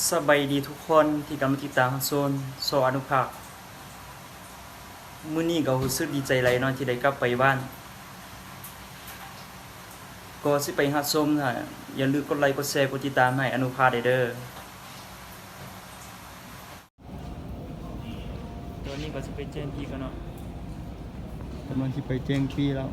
ສະບາຍດີທຸກຄົນທີ່ກຳລັງຕິດຕາມຮັບຊົມຊ່ອງອະນຸພາກ. ມື້ນີ້ກໍຮູ້ສຶກດີໃຈຫຼາຍເນາະ ທີ່ໄດ້ກັບໄປບ້ານ. ກ່ອນຊິໄປຮັບຊົມນະ ຢ່າລືມກົດໄລ ກົດແຊ ກົດຕິດຕາມໃຫ້ອະນຸພາກໄດ້ເດີ້. ຕອນນີ້ກໍຊິໄປແຈ້ງປີ້ກ່ອນເນາະ. ກຳລັງຊິໄປແຈ້ງປີ້ແລ້ວ.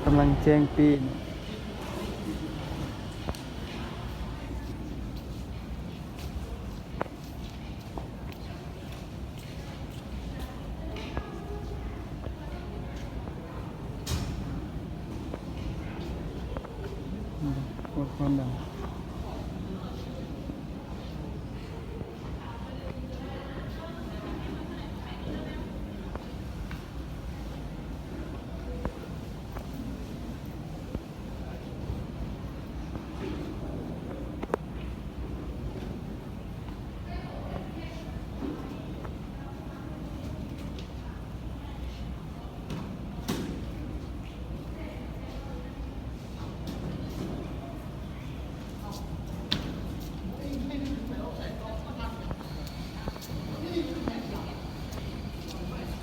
ກຳລັງແຈ້ງປີ້. ກວດຄວາມດັນ.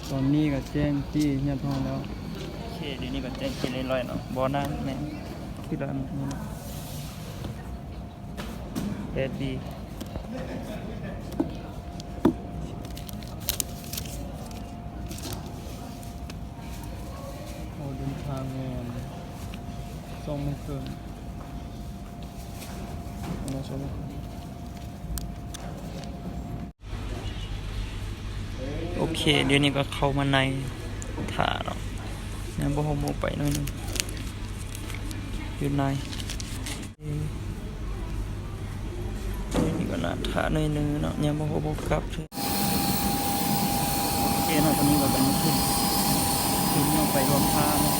ຕອນນີ້ກໍແຈ້ງປີ້ຮຽບຮ້ອຍແລ້ວ. ໂອເຄ ດຽວນີ້ກໍແຈ້ງປີ້ຮຽບຮ້ອຍເນາະ. ບໍ່ນານແມ່ນ ທີ່ລະອັນນີ້ເນາະ. ແດດດີ. ອອກເດີນທາງແມ່ນສອງໂມງເຄິ່ງ ປະມານສອງໂມງເຄິ່ງ. ໂອເຄ ດຽວນີ້ກໍເຂົ້າມາໃນຖ້າເນາະ. ຍັງບໍ່ຮອດໝູ່ໄປໜ້ອຍໜຶ່ງ ຢູ່ໃນ ດຽວນີ້ກໍນັ່ງຖ້າໜ້ອຍໜຶ່ງເນາະ ຍັງບໍ່ຮອດໝູ່ກັບເທື່ອ. ໂອເຄເນາະ ຕອນນີ້ກໍກຳລັງຂຶ້ນ ຂຶ້ນເນາະ ໄປລວມທ່າເນາະ.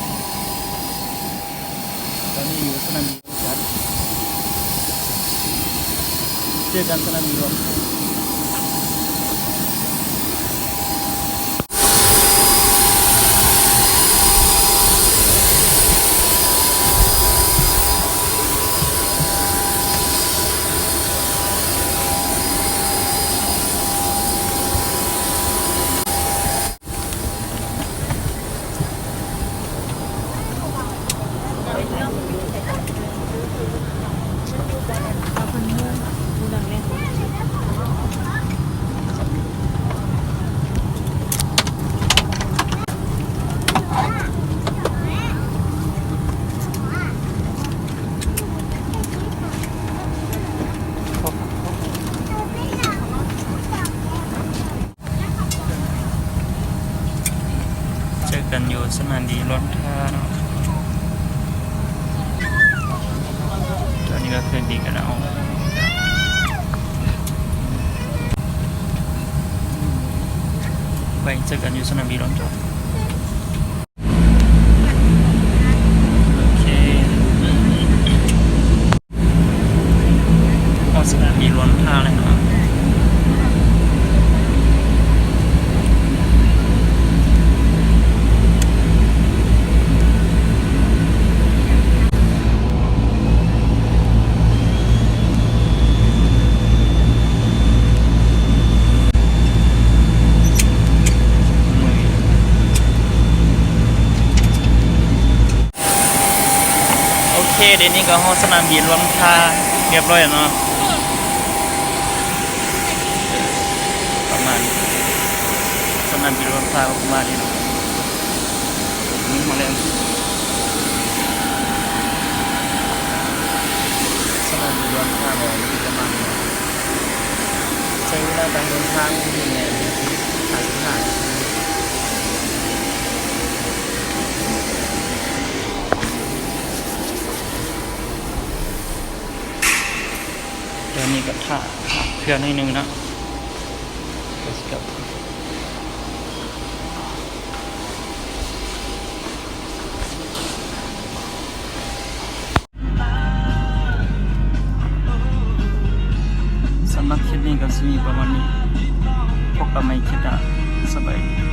ຕອນນີ້ຢູ່ສະໜາມບິນ ເຈີກັນສະໜາມບິນຫຼວງ. ເຈີກັນຢູ່ສະໜາມບິນຫຼວງທ່າເນາະ. ຕອນນີ້ກໍຂຶ້ນບິນກັນແລ້ວ ໄປເຈີກັນຢູ່ສະໜາມບິນຫຼວງທ່າ. ໂອເຄ ຮອດສະໜາມບິນຫຼວງທ່າແລ້ວເນາະ. ມື້ນີ້ ເຄ ດຽວນີ້ກໍຮອດສະໜາມບິນຫຼວງພາຮຽບຮ້ອຍແລ້ວເນາະ ປະມານ ສະໜາມບິນຫຼວງພາກໍປະມານນີ້ເນາະ ນີ້ຮອດແລ້ວ ສະໜາມບິນຫຼວງພາກໍປະມານນີ້ ໃຊ້ເວລາການເດີນທາງຢູ່ແມ່ນຫ້າສິບຫ້ານາທີ. ຕອນນີ້ກໍຖ້າ ຖ້າເພື່ອໜ້ອຍໜຶ່ງເນາະ ກໍຊິກັບ ສຳລັບຄລິບນີ້ກໍຊິມີປະມານນີ້ ພົບກັນໃໝ່ຄລິບໜ້າ ສະບາຍດີ.